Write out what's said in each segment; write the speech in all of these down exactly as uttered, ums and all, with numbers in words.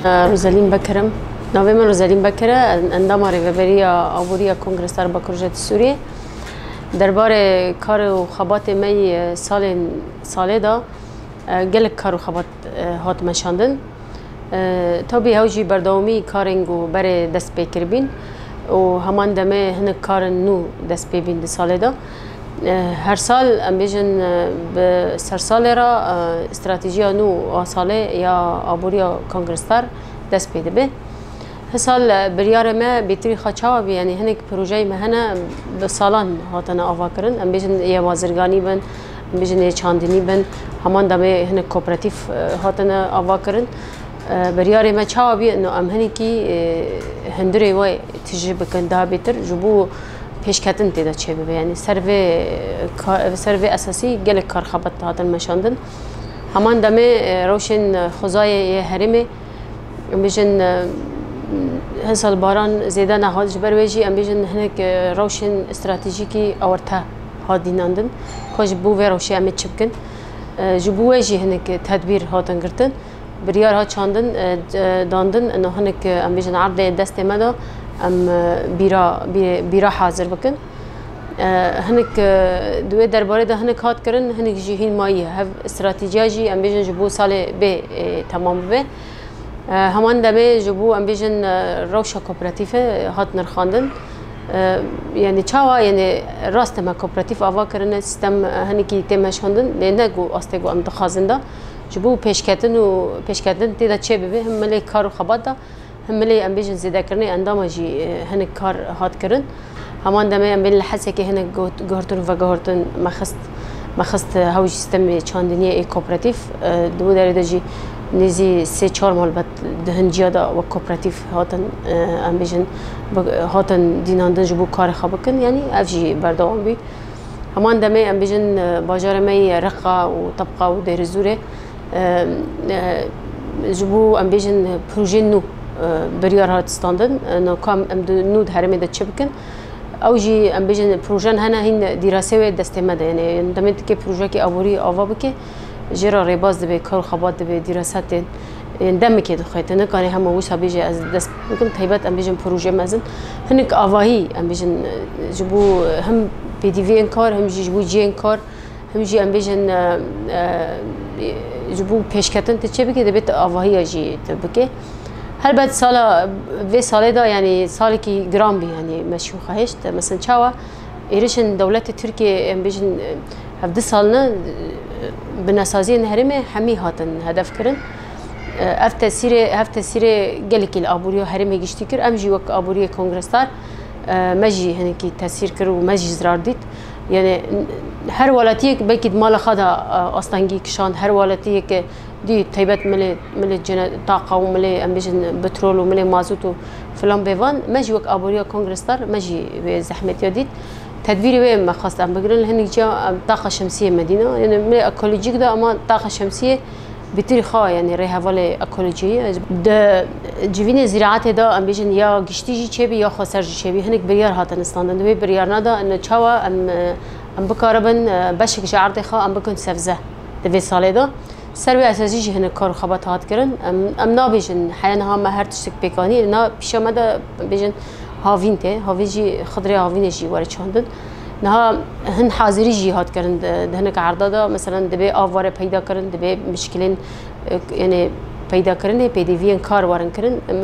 Rozelîn Bekir im. Navê min Rozelîn Bekir e, en-, endama Rêveberiya Aboriya Kongreya Star Bakur Rojhilatê Sûriyê. Derbarê kar û xebatê me yê salên salê de, e, gelek kar û xebat, e, hat meşandin. E, tabî ew jî berdewamî karên ku berê dest pê kiribîn û heman demê hinek karên nû dest pê bîn di salê de. E, her sal, em bêjin, e, bi sersalê re, e, stratejiya nû a salê ya aboriya Kongreya Star dest pê dibe. Hisal, e, biryarê me bêtirî xwe çawa bî, yanî hinek projeyê me hene bi salan hatine avakirin. Em bêjin yê bazirganî bin, em bêjin yê çandinî bin, heman demê hinek kooperatîf, e, hatine avakirin. E, biryarê me çawa bî, no em hinekî, e, hundirê wê tije bikin daha bêtir, ji bo pêşketin tê de çêbibe. Yanî ser vê ka-, ser vê esasî gelek karxebat hatin meşandin. Heman demê, e, rewşên, e, xwezayê yê herêmê, em bêjin, e, hin sal baran zêde nehat, ji ber wê jî em bêjin hinek, e, rewşên stratejîkî ewarte hat dînandin. Xwe ji bo vê rewşê em ê çi bikin? E, ji bo wê jî hinek tedbîr hatin girtin. Biryar hat çandin, e, d-, e, dandin, ino hinek, e, em bêjin erdê destê me de, em, e, bîra, bî-, bîra hazir bikin. E, hinek, e, di wê derbarê de hinek hat kirin, hinek jî hîn mayî ye. Hev stratejiya jî em bêjin ji bo salê bê, e, temam bibe. E, heman demê ji bo em bêjin, e, rewşa kooperatîfê hat nirxandin. E, yanî çawa, yanî rast e me kooperatîf ava kirine, sîstem, e, hinekî tê meşandin, lê ne ku astê ku em dixwazin de. Ji bo pêşketin û pêşketin tê de çê bibe, him milê kar û xebat de, him milê em bêjin zêdekirinê endama jî, e, hinek kar hat kirin. Heman demê em bên li Hesekê hinek got-, guhertin û veguhertin me xist, me xist, e, hew jî sîstemê çandiniyê ê kooperatîf, e, di wê derê de jî nêzî sê çar malbat di hin ciya de wek kooperatîf hatin, e, em bêjin, bi-, hatin dînandin ji bo karê xwe bikin, yanî ev jî berdewam bî. Heman demê em bêjin, e, bajarê me yê Reqa û Tebqa û Dêrizûrê, e, e, ji bo em bêjin projeyên nû, e, biryar hat standin. E, no kam em di nû di herêmê de çi bikin? Ew jî em bêjin projen hene hîn dîrasê wê destê me de. Yanî demê dike projeyekî aborî ava bike, jê re rêbaz dibe, kar û xebat dibe, dîrasa tên. Yên demekê dixwe, te nikanî hema wisa bêje ez dest bikim, taybet em bêjin proje mezin. Hinek avahî em bêjin, e, ji bo, e, him pêdiviyên kar, him jî ji bo cihên kar, him jî em bêjin, e, e, ji bo pêşketin tu çê bike, dibê tu avahiya jî tu bike. Helbet sala, vê salê de, yanî salekî giran bî, yanî me şû xwe hişt. Mesela çawa? Êrişên dewletê Tirkiyê, em bêjin, hevdu sal ne, bi nesaziyên herêmê hemî hatin hedef kirin. Ev tesîrê, hev tesîrê gelekî li aboriya herêmê giştî kir. Em jî wek aboriya Kongreya Star, me jî hinekî tesîr kir û me jî zirar dît. Yanî her welatiyek belkî di mala xwe de astengî kişand, her welatiyek dî taybet milê, milê cene-, taqa û milê, em bêjin, petrol û milê mazot û filan bêvan, me jî wek aboriya Kongreya Star, me jî wê zehmetiya dît. Tedbîrê wê me xwest em bigirin, li hinek ciya em taqa şemsiyê me dîna. Yanî milê ekolojîk de, ama taqa şemsiyê bêtirî xwe, yanî rêhevalê ekolojiyê ye. Di civînê zîraetê de, em bêjin, ya giştî jî çêbî, ya xweser jî çêbî. Hinek biryar hatin standin. Di wê biryarna de, em çawa em, em bikaribin, beşek ji erdê xwe em bikin sebze di vê salê de. Ser wê esasî jî hinek kar û xebat hat kirin. Em, em nabêjin, heya niha me her tiştek pêk anî. Na pîşa me de bêjin havîn tê. Havîn jî, xidrê havînê jî were çandin. Niha hin hazirî jî hat kirin di, di hinek erda de. Meselen, dibê av were peyda kirin, dibê mişkilên, e, yanî peyda kirinê, pêdiviyên kar werin kirin. Em,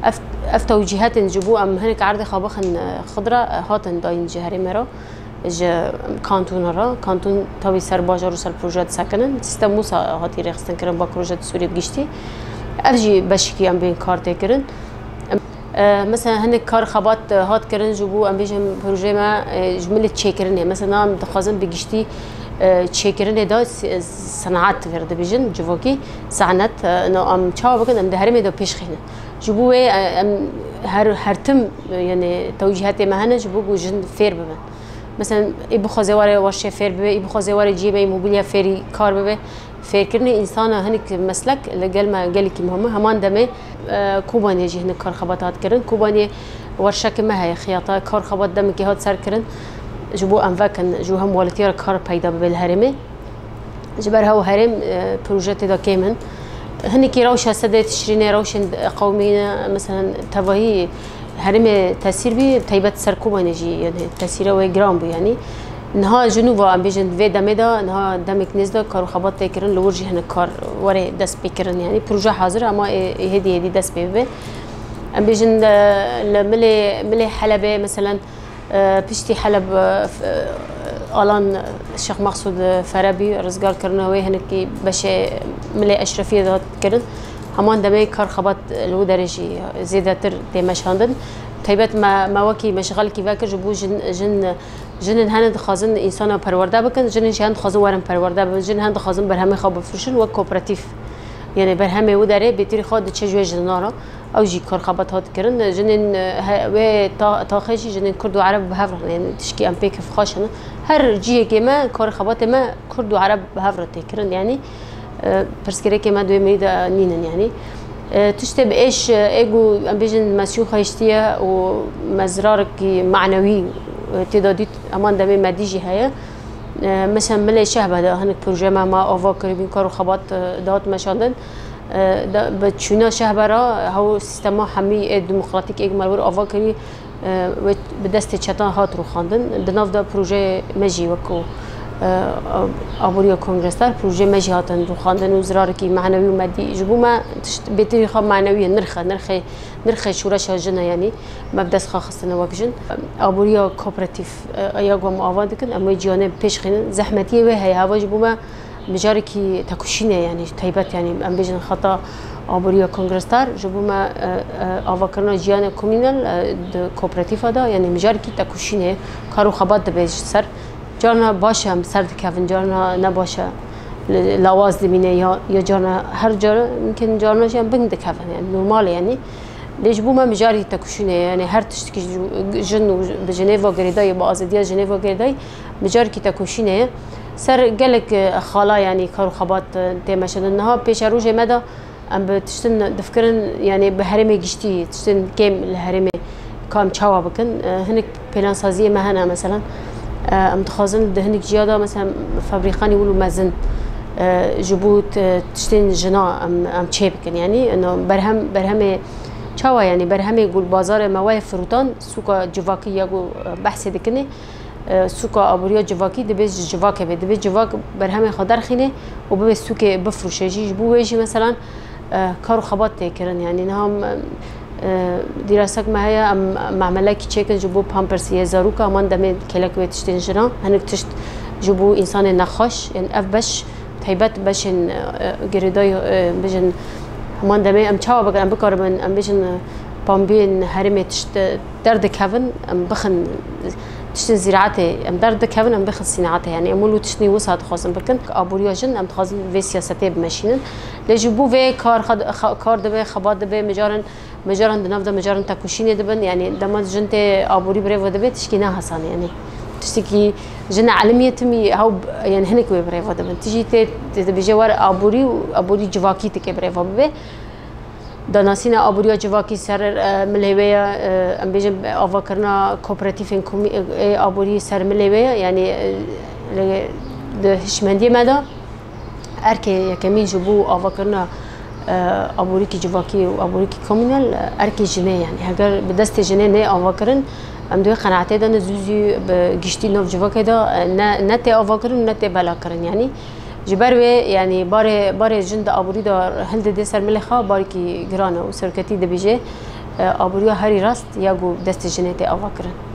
ev, ev tewcîhetên ji bo em hinek erdê xwe bixin, e, xidra, e, hatin dayîn ji herêmê re. Ji kantona re, kanton tawî ser bajar û ser proje disekinin. Sîstem wisa hatî rêxistin kirin, Bakur û Rojhilatê Sûriyê bi giştî. Ev jî beşikî em bên kar tê kirin. E, mesela hinek kar xebat, e, hat kirin ji bo, em bêjin, projeyê me, e, ji milê çêkirinê. Mesela em dixwazin bi giştî, e, çêkirinê de s-, senaet vêr dibêjin, civakî, senet, e, no em çawa bikin, em di herêmê de pêş xînin. Ji bo wê, e, em her, her tim, e, yani tewcîhetê me hene ji bo ku jin fêr bibin. Mesela, ê bixwaze were warşê fêr bibe, ê bixwaze were cihê me yê mobilya fêrî kar bibe. Fêrkirinê însana hinek meslek li gel me gelekî muhim e. Heman demê, e, Kobanê jî hinek kar xebat hat kirin. Kobanê warşekê me heye, xiyata kar xebat demekê hat ser kirin. Ji bo em vekin, ji bo hemwelatiya re kar peyda bibe li herêmê. Ji ber hew herêm, e, proje tê de kêm in. Hinekî rewşa sedê Tişrînê, rewşên qewmî ne, mesela tevahî herêmê tesîr bî, teybet ser Kobanê jî, yani tesîra wê giran bû, yani. Niha ji nû ve, em bêjin, vê demê de, niha demek nêz de kar û xebat tê kirin, li wir jî hinek kar were dest pê kirin, yani. Proje hazir, ama ê, ê hêdî hêdî dest pê bibe. Em bêjin, e, li milê, milê Helebê, mesela, E, piştî Heleb, e, f-, e, alan Şêx Mexsûd, e, Ferebî, rizgar kirina wê, hinekî beşê milê Eşrefiyê de hat kirin. Heman demê kar xebat li wî derê jî zêdetir tê meşandin. Teybet me, me wekî meşxalekî vekir ji bo jin, jin, jinên hene dixwazin însana perwerde bikin, jinên jî hene dixwazin werin perwerde bibin, jin hene dixwazin berhemê xwe bifroşin wek kooperatîf. Yani berhemê wî derê bêtirî xwe diçe ji wê jinan re. Ew jî kar xebat hat kirin. Jinên, e, he-, wê ta-, taxê jî jinên Kurd û Ereb bi hev re, yani tişkî em pê kêfxweş in. Her cihekê me, kar xebatê me Kurd û Ereb bi hev re tê kirin, yani, e, pirsgirêkê me di wê mirî de nînin, yani. E, tiştê bi êş, e, ê ku em bêjin mesiyû xweştiye û me zirarekî manewî, e, tê de dît, heman demê me dî jî heye. E, mesela milê Şehbe de hinek proje me, me ava kiribîn, kar û xebat, e, dihat meşandin. E, da, bi çûna Şehbe re, hew sîstema hemî ê demokratîk ê ku me li wir ava kirî, e, wê bi destê çetan hat rûxandin. Di nav de projeyê me jî wekû, e, aboriya Kongrestar, projeyê me jî hatin rûxandin û zirarekî manewî û medî ji bo me tişt bêtirî xwe manewî ye, nirx e, nirxê, nirxê şoreşa jin e, yanî me bi dest xwe xistine wek jin. Aboriya kooperatif, e, ya ku em ava dikin, em wê ciyanê pêş xînin. Zehmetiyê wê heye, hava ji bo me mijarekî tekoşînê, yanî taybet, yanî em bêjin xeta aboriya Kongrestar, ji bo me, e, e, avakirina jiyana komînal, e, di kooperatîfa de, yanî mijarekî tekoşînê, kar û xebat dibe ji ser. Carna baş e em ser dikevin, carna ne baş e li-, lawaz dimîne ya, ya carna her car, mimkin carna jî em bin dikevin, yanî normal e, yanî. Lê ji bo me mijarî tekoşînê ye, yanî her tiştekî ji, jin û bi jinê ve girêdayî, bi azadiya jinê ve girêdayî, mijarekî tekoşînê ye. Ser gelek, e, xala, yanî kar û xebat, e, tê meşandin. Niha pêşerojê me de em bi tiştin difikirin, yanî bi herêmê giştî, tiştin kêm li herêmê ka em çawa bikin. E, hinek plansaziyê me hene, mesela, e, em dixwazin di hinek ciya de, mesela, fabrîkanî wilo mezin, e, ji bo t-, tiştên jina em, em çê bikin. Yanî, ino berhem, berhemê çawa, yanî berhemê ku li bazarê me wayê firotan, sûka civakî ya ku, e, behsê dikinê, e, sûka aboriya civakî dibe ji civakê be. Dibe civak berhemê xwe derxîne û bibe sûkê bifroşe jî. Ji bo wê jî, mesela, e, kar û xebat tê kirin. Yanî niha em, e, dîrasek me heye, em mamelekî çêkin ji bo pampersiyê zaroka, heman demê kêlek wê tiştên jinan, hinek tişt ji bo însanên nexweş, yên ev beş, taybet beşên, e, girêdayî, e, bijin, heman demê em çawa bikin, em bikaribin, em bijin, e, pambiyên herêmê tişt, e, derdikevin, em bixin tiştên zîraetê, em derdikevin, em bixin sînaetê. Yanî em wilo tiştî wisa dixwazin bikin. Aboriya jin em dixwazin vê siyasetê bimeşînin. Lê ji bo vê kar xwe, xe-, kar dibe, xebat dibe, mijaran, mijaran di nav de mijaran tekoşînê dibin. Yanî dema jin tê aborî birêve dibe, tişkî ne hesan e, yanî. Tiştekî jin elimî ye, timî hew, yanî hinek wê birêve dibin. Tu jî tê, tê dibêje wer aborî û aborî civakî tikê birêve bibe. Danasîna aboriya civakî ser, e, milê wê ye, e, em bêjin avakirina kooperatîfên komî-, ê aborî ser milê wê ye. Yanî, e, li, di hişmendiyê me de erkê yekemîn ji bo avakirina, e, aborîkî civakî û aborîkî komînal, e, erkê jinê ye. Yanî heger bi destê jinê nê avakirin, em di wê qenaetê de ne, zû zû bi giştî nav civakê de, e, ne, ne tê avakirin û ne tê belakirin. Yanî, Ji ber wê, yanî barê, barê jin di aborî de hildidê ser milê xwe, barekî giran e û seroketî dibêje, e, aboriya herî rast ya ku destê jinê tê avakirin.